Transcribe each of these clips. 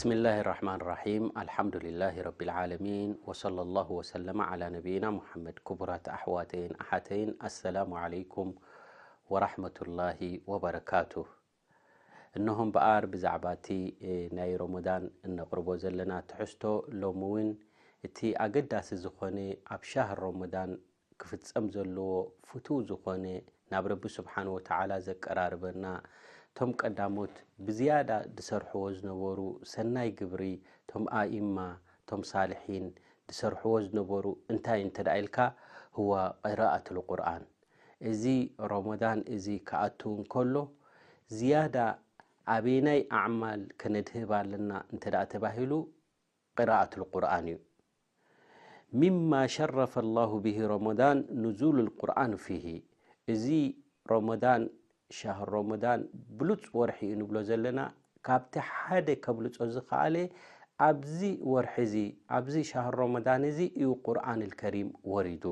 بسم الله الرحمن الرحيم. الحمد لله رب العالمين، وصلى الله وسلم على نبينا محمد. ክቡራት ኣሕዋተይን ኣሓተይን፣ ኣሰላሙ ዓለይኩም ወራሕመቱላሂ ወበረካቱ። እነሆ እምበኣር ብዛዕባ እቲ፣ እ፣ ናይ ረመዳን እነቕርቦ ዘለና ትሕዝቶ፣ ሎሚ እውን እቲ ኣገዳሲ ዝኾነ፣ ኣብ ሻህር ረመዳን ክፍጸም ዘለዎ ፍቱው ዝኾነ፣ ናብ ረቢ ስብሓን ወተዓላ ዘቀራርበና፣ እቶም ቀዳሞት ብዝያዳ ዝሰርሕዎ ዝነበሩ ሰናይ ግብሪ፣ እቶም ኣኢማ፣ እቶም ሳልሒን ዝሰርሕዎ ዝነበሩ እንታይ እንተ ደኣ ኢልካ፣ ህዋ ቅራኣት ልቁርኣን። እዚ ረመዳን እዚ ክኣቱ እንከሎ፣ ዝያዳ ኣበየናይ ኣዕማል ከነድህብ ኣለና እንተ ደኣ ተባሂሉ፣ ቅራኣት ልቁርኣን እዩ። ሚማ ሸረፈ ላሁ ብሂ ረመዳን ኑዙል ልቁርኣን ፊሂ። እዚ ረመዳን፣ ሻህር ረመዳን ብሉጽ ወርሒ እዩ ንብሎ ዘለና። ካብቲ ሓደ ከብልጾ ዝኸኣለ፣ ኣብዚ ወርሒ እዚ፣ ኣብዚ ሻህር ረመዳን እዚ እዩ ቁርኣን ልከሪም ወሪዱ።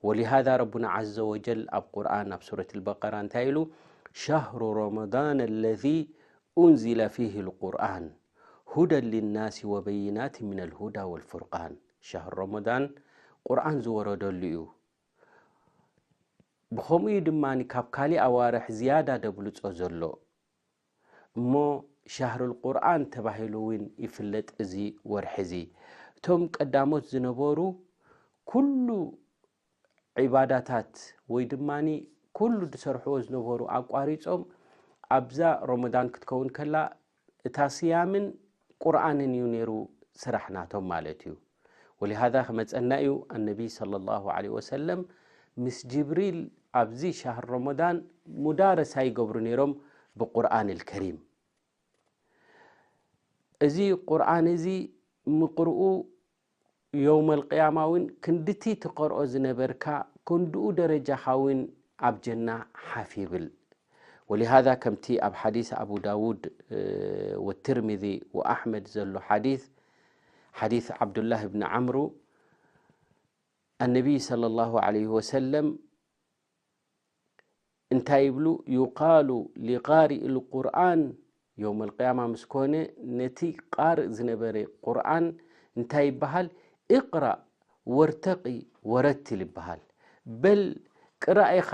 ወሊሃዛ ረቡና ዓዘ ወጀል ኣብ ቁርኣን፣ ኣብ ሱረት ልበቀራ እንታይ ኢሉ? ሸህሩ ረመዳን ኣለዚ ኡንዚለ ፊሂ ልቁርኣን ሁደን ሊናሲ ወበይናት ሚነል ሁዳ ወልፉርቃን። ሻህር ረመዳን ቁርኣን ዝወረደሉ እዩ። ብኸምኡ እዩ ድማ ካብ ካሊእ ኣዋርሕ ዝያዳ ደብልጾ ዘሎ። እሞ ሻህሩል ቁርኣን ተባሂሉ እውን ይፍለጥ እዚ ወርሒ እዚ። እቶም ቀዳሞት ዝነበሩ ኩሉ ዒባዳታት ወይ ድማ ኩሉ ዝሰርሕዎ ዝነበሩ ኣቋሪጾም፣ ኣብዛ ረመዳን ክትከውን ከላ እታ ስያምን ቁርኣንን እዩ ነይሩ ስራሕ ናቶም ማለት እዩ። ወሊሃዛ ክመጸና እዩ፣ ኣነቢ ሰለላሁ ዐለይሂ ወሰለም ምስ ጅብሪል ኣብዚ ሻህር ረመዳን ሙዳረሳ ይገብሩ ነይሮም ብቁርኣን ልከሪም። እዚ ቁርኣን እዚ ምቕርኡ የውመል ቅያማ እውን ክንድቲ ትቐርኦ ዝነበርካ ክንድኡ ደረጃኻ እውን ኣብ ጀና ሓፍ ይብል። ወሊሃዛ ከምቲ ኣብ ሓዲስ ኣቡ ዳውድ፣ እ፣ ወትርሚዚ ወኣሕመድ ዘሎ ሓዲስ፣ ሓዲስ ዓብዱላህ ብን ዓምሩ፣ ኣነቢይ ሰለላሁ ዐለይሂ ወሰለም እንታይ ይብሉ? ዩቃሉ ሊቃሪእ ልቁርኣን፣ የውመል ቅያማ ምስ ኮነ ነቲ ቃርእ ዝነበረ ቁርኣን እንታይ ይበሃል? እቅራእ ወርተቂ ወረትል ይበሃል። በል ቅራእ ኢኻ፣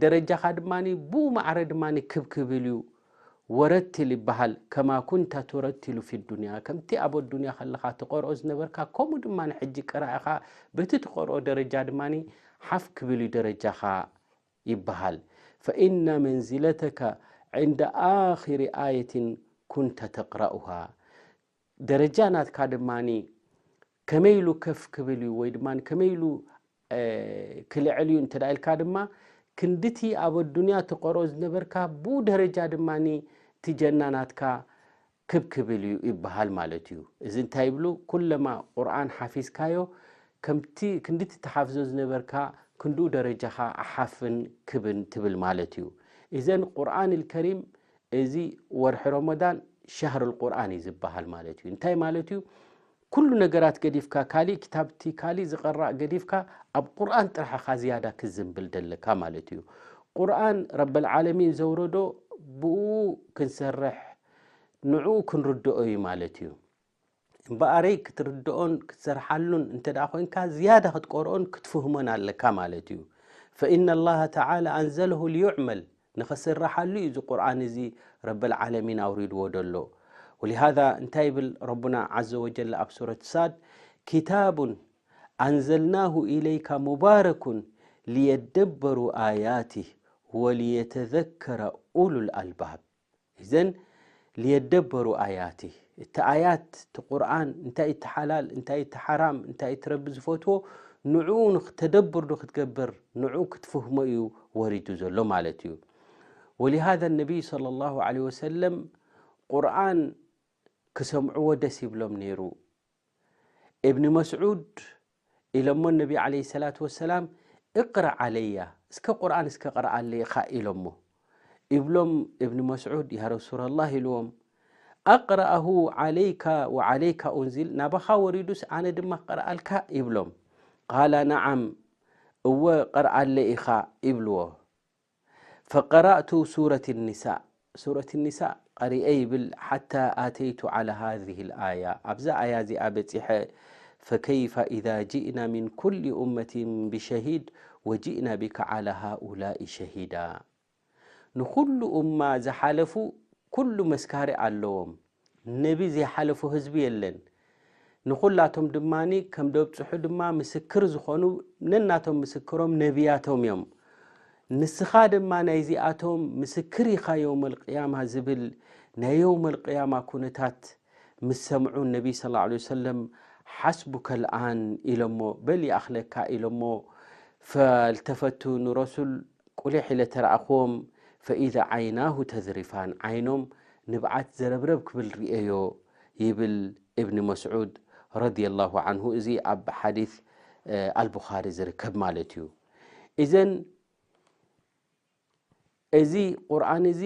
ደረጃኻ ድማ ብኡ ማዕረ ድማ ክብ ክብል እዩ። ወረትል ይበሃል፣ ከማ ኩንተ ቱረትሉ ፊ ዱንያ፣ ከምቲ ኣብ ኣዱንያ ከለኻ ትቐርኦ ዝነበርካ፣ ከምኡ ድማ ሕጂ ቅራእ ኢኻ፣ በቲ ትቐርኦ ደረጃ ድማ ሓፍ ክብል እዩ ደረጃኻ ይበሃል። ፈኢነ መንዚለተከ ዕንደ ኣኺሪ ኣየትን ኩንተ ተቅረኡሃ። ደረጃ ናትካ ድማ ከመይ ኢሉ ከፍ ክብል እዩ ወይ ድማ ከመይ ኢሉ፣ እ፣ ክልዕል እዩ እንተ ደኣ ኢልካ ድማ፣ ክንድቲ ኣብ ኣዱንያ ትቐርኦ ዝነበርካ ብኡ ደረጃ ድማ እቲ ጀና ናትካ ክብ ክብል እዩ ይበሃል ማለት እዩ። እዚ እንታይ ይብሉ? ኩለማ ቁርኣን ሓፊዝካዮ፣ ከምቲ ክንድቲ ትሓፍዞ ዝነበርካ ክንድኡ ደረጃኻ ሓፍን ክብን ትብል ማለት እዩ። ኢዘን ቁርኣን ልከሪም፣ እዚ ወርሒ ረመዳን ሻህር ልቁርኣን እዩ ዝበሃል ማለት እዩ። እንታይ ማለት እዩ? ኩሉ ነገራት ገዲፍካ፣ ካሊእ ክታብቲ፣ ካሊእ ዝቐራእ ገዲፍካ፣ ኣብ ቁርኣን ጥራሕ ኢኻ ዝያዳ ክዝንብል ደለካ ማለት እዩ። ቁርኣን ረበል ዓለሚን ዘውረዶ፣ ብኡ ክንሰርሕ፣ ንዕኡ ክንርድኦ እዩ ማለት እዩ። እምበኣረይ ክትርድኦን ክትሰርሓሉን እንተ ደኣ ኮይንካ፣ ዝያዳ ክትቀርኦን ክትፍህሞን ኣለካ ማለት እዩ። ፈኢነ ላሃ ተዓላ ኣንዘለሁ ሊዩዕመል፣ ንኸስርሓሉ እዩ እዚ ቁርኣን እዚ ረበል ዓለሚን ኣውሪድዎ ደሎ። ወሊሃዛ እንታይ ይብል ረቡና ዓዘ ወጀል ኣብ ሱረት ሳድ? ኪታቡን ኣንዘልናሁ ኢለይካ ሙባረኩን ሊየደበሩ ኣያቲህ ወሊየተዘከረ ኡሉል ኣልባብ። ኢዘን ሊየደበሩ ኣያቲህ፣ እቲ ኣያት፣ እቲ ቁርኣን፣ እንታይ እቲ ሓላል፣ እንታይ እቲ ሓራም፣ እንታይ እቲ ረቢ ዝፈትዎ፣ ንዕኡ ንኽተደብር ዶ ክትገብር፣ ንዕኡ ክትፍህሞ እዩ ወሪዱ ዘሎ ማለት እዩ። ወሊሃዛ ነቢይ ሰለላሁ ዐለይሂ ወሰለም ቁርኣን ክሰምዕዎ ደስ ይብሎም ነይሩ። እብኒ መስዑድ ኢሎሞ ነቢ ዓለይሂ ሰላቱ ወሰላም፣ "እቅረእ ዓለያ፣ እስከ ቁርኣን እስከ ቅርኣለይ ኢኻ" ኢሎሞ። ይብሎም እብኒ መስዑድ፣ "ያ ረሱለላህ" ኢልዎም፣ "ኣቅረአሁ ዓለይካ ወዓለይካ ኡንዚል፣ ናባኻ ወሪዱስ ኣነ ድማ ክቅርኣልካ?" ይብሎም። ቃላ፣ "ነዓም፣ እወ ቅርኣለይ ኢኻ" ይብልዎ። ፈቀራእቱ ሱረት ኒሳእ፣ ሱረት ኒሳእ ቀሪኤ ይብል፣ ሓታ ኣተይቱ ዓላ ሃዚህ ልኣያ፣ ኣብዛ ኣያ እዚኣ በጺሐ፣ ፈከይፈ ኢዛ ጅእና ሚን ኩሊ ኡመትን ብሸሂድ ወጅእና ቢካ ዓላ ሃኡላኢ ሸሂዳ። ንኹሉ ኡማ ዝሓለፉ ኩሉ መስካሪ ኣለዎም። ነቢ ዘይሓለፉ ህዝቢ የለን። ንኹላቶም ድማ ከም ደብጽሑ ድማ ምስክር ዝኾኑ ነናቶም ምስክሮም ነቢያቶም እዮም። ንስኻ ድማ ናይዚኣቶም ምስክር ኢኻ የውመል ቅያማ ዝብል ናይ የውመል ቅያማ ኩነታት ምስ ሰምዑ ነቢ ሰለላሁ ዐለይሂ ወሰለም ሓስቡከ ልኣን ኢሎሞ፣ በል ይኣኽለካ ኢሎሞ። ፈልተፈቱ ንረሱል ቁሊሕ ኢለ ተረኣኽዎም፣ ፈኢዛ ዓይናሁ ተዝሪፋን፣ ዓይኖም ንብዓት ዘረብረብ ክብል ርእየዮ ይብል እብኒ መስዑድ ረዲየላሁ ዐንሁ። እዚ ኣብ ሓዲስ ኣልቡኻሪ ዝርከብ ማለት እዩ። እዘን እዚ ቁርኣን እዚ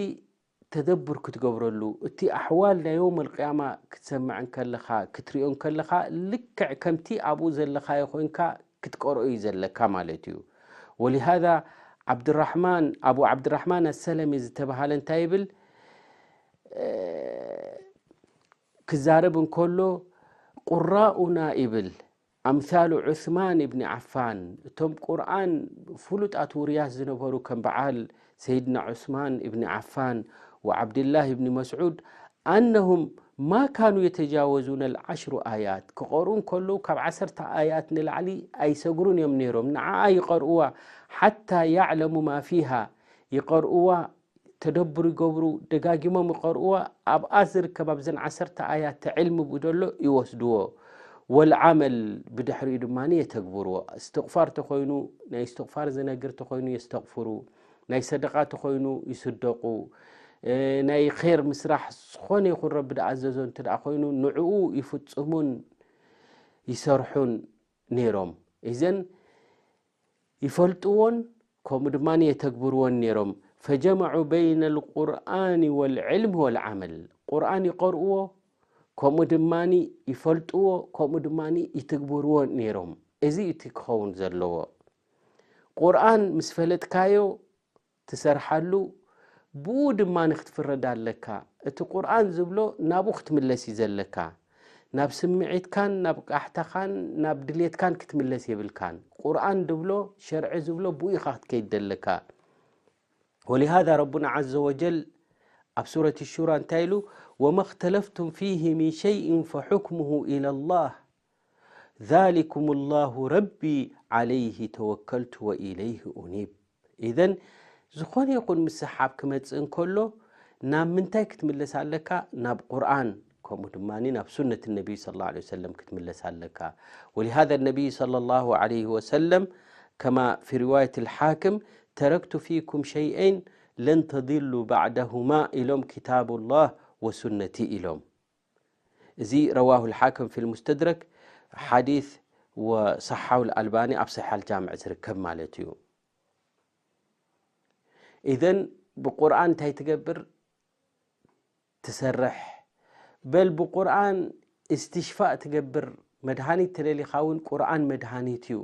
ተደቡር ክትገብረሉ፣ እቲ ኣሕዋል ናይ የውመል ቅያማ ክትሰምዕ እንከለኻ፣ ክትሪኦ እንከለኻ፣ ልክዕ ከምቲ ኣብኡ ዘለኻዮ ኮይንካ ክትቀርኦ እዩ ዘለካ ማለት እዩ። ወሊሃዛ ዓብድራሕማን፣ ኣቡ ዓብድራሕማን ኣሰለሚ ዝተባሃለ እንታይ ይብል? ክዛረብ እንከሎ፣ ቁራኡና ይብል፣ ኣምሳሉ ዑስማን እብኒ ዓፋን፣ እቶም ቁርኣን ፍሉጣት ውርያት ዝነበሩ ከም በዓል ሰይድና ዑስማን እብኒ ዓፋን ወዓብድላህ እብኒ መስዑድ፣ ኣነሁም ማ ካኑ የተጃወዙነ ልዓሽሩ ኣያት፣ ክቐርኡ እንከለዉ ካብ ዓሰርተ ኣያት ንላዕሊ ኣይሰግሩን እዮም ነይሮም። ንዓኣ ይቐርእዋ፣ ሓታ ያዕለሙ ማ ፊሃ፣ ይቐርእዋ፣ ተደብር ይገብሩ፣ ደጋጊሞም ይቐርእዋ፣ ኣብኣ ዝርከብ ኣብዘን ዓሰርተ ኣያት ዕልሚ ብደሎ ይወስድዎ። ወልዓመል ብድሕሪኡ ድማ የተግብርዎ። እስትቕፋር ተኾይኑ፣ ናይ እስትቕፋር ዝነግር ተኾይኑ የስተቕፍሩ፣ ናይ ሰደቓ ተኾይኑ ይስደቑ፣ እ፣ ናይ ኼር ምስራሕ ዝኾነ ይኹን ረቢ ድኣዘዞ እንተ ደኣ ኮይኑ ንዕኡ ይፍጽሙን ይሰርሑን ነይሮም። እዘን ይፈልጥዎን ከምኡ ድማ የተግብርዎን ነይሮም። ፈጀመዑ በይነ ልቁርኣን ወልዕልም ወልዓመል፣ ቁርኣን ይቐርእዎ፣ ከምኡ ድማ ይፈልጥዎ፣ ከምኡ ድማ ይትግብርዎ ነይሮም። እዚ እቲ ክኸውን ዘለዎ። ቁርኣን ምስ ፈለጥካዮ ትሰርሓሉ፣ ብኡ ድማ ክትፍረድ ኣለካ። እቲ ቁርኣን ዝብሎ ናብኡ ክትምለስ እዩ ዘለካ። ናብ ስምዒትካን ናብ ቃሕታኻን ናብ ድሌትካን ክትምለስ የብልካን። ቁርኣን ድብሎ፣ ሸርዒ ዝብሎ ብኡ ኢኻ ክትከይድ ዘለካ። ወሊሃዛ ረቡና ዓዘ ወጀል ኣብ ሱረት ሹራ እንታይ ኢሉ? ወማ እኽተለፍቱም ፊሂ ሚን ሸይእን ፈሑክሙሁ ኢለላህ ዛሊኩም ላሁ ረቢ ዓለይሂ ተወከልቱ ወኢለይሂ ኡኒብ። ኢዘን ዝኾነ ይኹን ምስሓብ ክመጽእ እንከሎ ናብ ምንታይ ክትምለስ ኣለካ? ናብ ቁርኣን፣ ከምኡ ድማ ናብ ሱነት ነቢይ ሰለላሁ ዐለይሂ ወሰለም ክትምለስ ኣለካ። ወሊሃዛ ነቢይ ሰለላሁ ዐለይሂ ወሰለም ከማ ፊ ሪዋየት ልሓክም፣ ተረክቱ ፊኩም ሸይአይን ለን ተድሉ ባዕደሁማ ኢሎም፣ ኪታቡላህ ወሱነቲ ኢሎም። እዚ ረዋሁ ልሓክም ፊ ልሙስተድረክ ሓዲስ ወሰሓው ልኣልባኒ ኣብ ሰሒሕ ኣልጃምዕ ዝርከብ ማለት እዩ። ኢዘን ብቁርኣን እንታይ ትገብር? ትሰርሕ። በል ብቁርኣን እስትሽፋእ ትገብር። መድሃኒት ተደሊኻ እውን ቁርኣን መድሃኒት እዩ።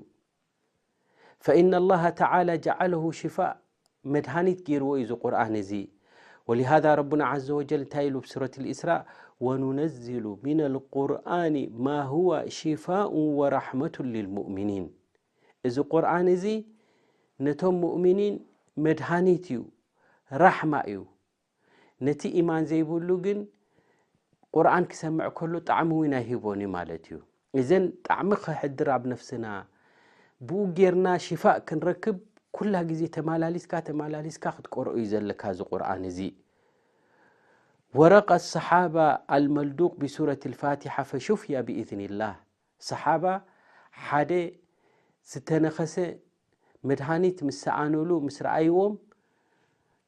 ፈኢነ ላሃ ተዓላ ጀዓለሁ ሽፋእ፣ መድሃኒት ገይርዎ እዩ እዚ ቁርኣን እዚ። ወሊሃዛ ረቡና ዓዘ ወጀል እንታይ ኢሉ ኣብ ሱረት ልእስራእ? ወኑነዝሉ ሚነ ልቁርኣኒ ማ ሁወ ሽፋኡን ወራሕመቱን ልልሙእሚኒን። እዚ ቁርኣን እዚ ነቶም ሙእሚኒን መድሃኒት እዩ፣ ራሕማ እዩ። ነቲ ኢማን ዘይብሉ ግን ቁርኣን ክሰምዕ ከሎ ጣዕሚ እውን ኣይህቦን እዩ ማለት እዩ። እዘን ጣዕሚ ከሕድር ኣብ ነፍስና፣ ብኡ ጌርና ሽፋእ ክንረክብ ኩላ ግዜ ተማላሊስካ ተማላሊስካ ክትቀርኦ እዩ ዘለካ እዚ ቁርኣን እዚ። ወረቀ ሰሓባ ኣልመልዱቅ ብሱረት ልፋቲሓ ፈሹፍያ ብኢዝኒላህ። ሰሓባ ሓደ ዝተነኸሰ መድሃኒት ምስ ሰኣኑሉ፣ ምስ ረኣይዎም፣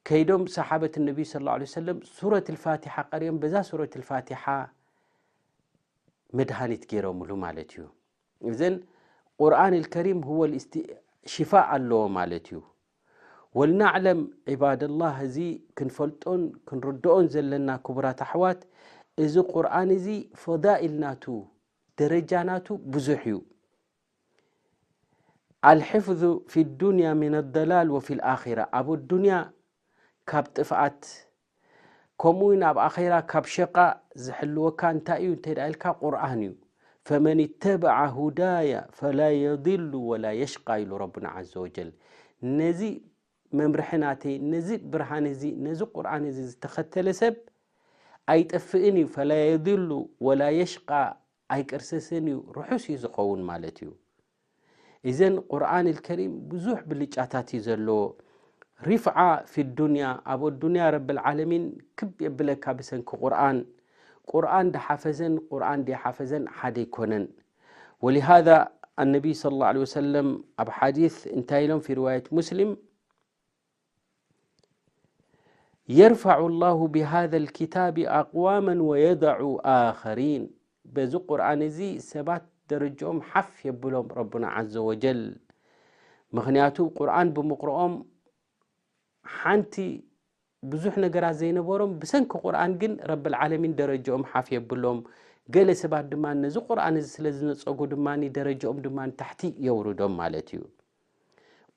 ከይዶም ሰሓበት ነቢይ ሰለላሁ ዐለይሂ ወሰለም ሱረት ልፋቲሓ ቀሪኦም፣ በዛ ሱረት ልፋቲሓ መድሃኒት ገይሮምሉ ማለት እዩ። እዘን ቁርኣን ልከሪም ሁወ ልእስቲ-፣ ሽፋእ ኣለዎ ማለት እዩ። ወልናዕለም ዒባደላህ፣ እዚ ክንፈልጦን ክንርድኦን ዘለና ክቡራት ኣሕዋት፣ እዚ ቁርኣን እዚ ፈዳኢል ናቱ፣ ደረጃ ናቱ ብዙሕ እዩ። ኣልሕፍዙ ፊ ዱንያ ሚን ኣደላል ወፊ ልኣኺራ፣ ኣብ ኣዱንያ ካብ ጥፍኣት፣ ከምኡ እውን ኣብ ኣኼራ ካብ ሸቃእ ዝሕልወካ እንታይ እዩ እንተ ደኣ ኢልካ፣ ቁርኣን እዩ። ፈመን ተበዐ ሁዳያ ፈላ የድሉ ወላ የሽቃ ኢሉ ረቡና ዓዘ ወጀል። ነዚ መምርሒ ናተይ፣ ነዚ ብርሃን እዚ፣ ነዚ ቁርኣን እዚ ዝተኸተለ ሰብ ኣይጠፍእን እዩ። ፈላ የድሉ ወላ የሽቃ፣ ኣይቅርስስን እዩ፣ ርሑስ እዩ ዝኸውን ማለት እዩ። እዘን ቁርኣን ልከሪም ብዙሕ ብልጫታት እዩ ዘለዎ። ሪፍዓ ፊ ዱንያ፣ ኣብ ኣዱንያ ረብል ዓለሚን ክብ የብለካ ብሰንኪ ቁርኣን። ቁርኣን ድሓፈዘን ቁርኣን ድሓፈዘን ሓደ ኣይኮነን። ወሊሃዛ ኣነቢይ ሰለላሁ ዐለይሂ ወሰለም ኣብ ሓዲስ እንታይ ኢሎም? ፊ ሪዋየት ሙስሊም፣ የርፈዑ ላሁ ብሃዘ ልኪታቢ ኣቅዋመን ወየደዑ ኣኸሪን። በዚ ቁርኣን እዚ ሰባት ደረጃኦም ሓፍ የብሎም ረቡና ዓዘ ወጀል። ምኽንያቱ ቁርኣን ብምቕርኦም ሓንቲ ብዙሕ ነገራት ዘይነበሮም ብሰንኪ ቁርኣን ግን ረብል ዓለሚን ደረጃኦም ሓፍ የብሎም። ገለ ሰባት ድማ ነዚ ቁርኣን እዚ ስለ ዝነጸጉ ድማ ደረጃኦም ድማ ታሕቲ የውርዶም ማለት እዩ።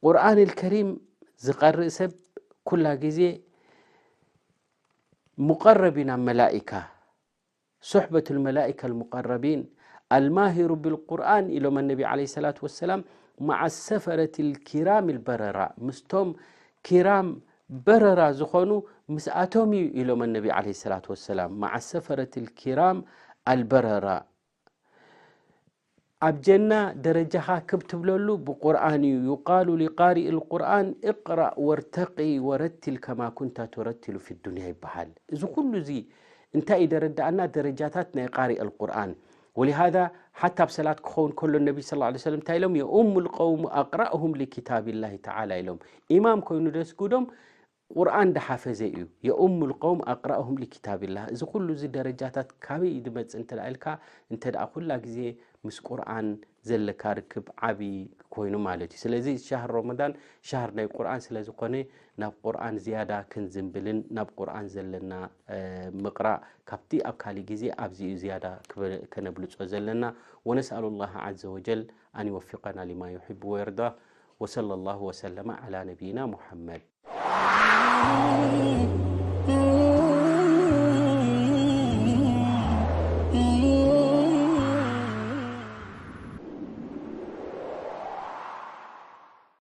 ቁርኣን ልከሪም ዝቐርእ ሰብ ኩላ ግዜ ሙቐረብ እዩ ናብ መላኢካ። ሱሕበት ልመላኢካ ልሙቀረቢን። ኣልማሂሩ ብልቁርኣን ኢሎም ኣነቢ ዓለይሂ ሰላቱ ወሰላም፣ መዓ ሰፈረት ልኪራም ልበረራ፣ ምስቶም ኪራም በረራ ዝኾኑ ምስኣቶም እዩ ኢሎም ኣነቢ ዓለይሂ ሰላቱ ወሰላም። መዓ ሰፈረት ልኪራም ኣልበረራ። ኣብ ጀና ደረጃኻ ክብ ትብለሉ ብቁርኣን እዩ። ዩቃሉ ሊቃሪእ ልቁርኣን እቅራእ ወርተቂ ወረቲል ከማ ኩንታ ቱረቲሉ ፊ ዱንያ ይበሃል። እዚ ኩሉ እዚ እንታይ እዩ ደረዳኣና? ደረጃታት ናይ ቃሪእ ልቁርኣን። ወሊሃዛ ሓታ ኣብ ሰላት ክኸውን ከሎ ነቢ ስ ላ ሰለም እንታይ ኢሎም? የኡሙ ልቀውሙ ኣቅራእሁም ሊኪታብላሂ ተዓላ ኢሎም። ኢማም ኮይኑ ደስጉዶም ቁርኣን ድሓፈዘ እዩ። የኡሙ ልቀውም ኣቅራእሁም ሊኪታብላህ። እዚ ኩሉ እዚ ደረጃታት ካበይ እዩ ድመጽእ እንተ ደኣ ኢልካ፣ እንተ ደኣ ኩላ ግዜ ምስ ቁርኣን ዘለካ ርክብ ዓቢ ኮይኑ ማለት እዩ። ስለዚ ሻህር ረመዳን ሻህር ናይ ቁርኣን ስለ ዝኾነ፣ ናብ ቁርኣን ዝያዳ ክንዝንብልን ናብ ቁርኣን ዘለና፣ እ፣ ምቕራእ ካብቲ ኣብ ካሊእ ግዜ ኣብዚ እዩ ዝያዳ ክበ-፣ ከነብልጾ ዘለና። ወነስኣሉ ላህ ዓዘ ወጀል ኣን ይወፊቀና ሊማ ዩሕቡ ወየርዳ። ወሰለ ላሁ ወሰለመ ዓላ ነቢይና ሙሐመድ።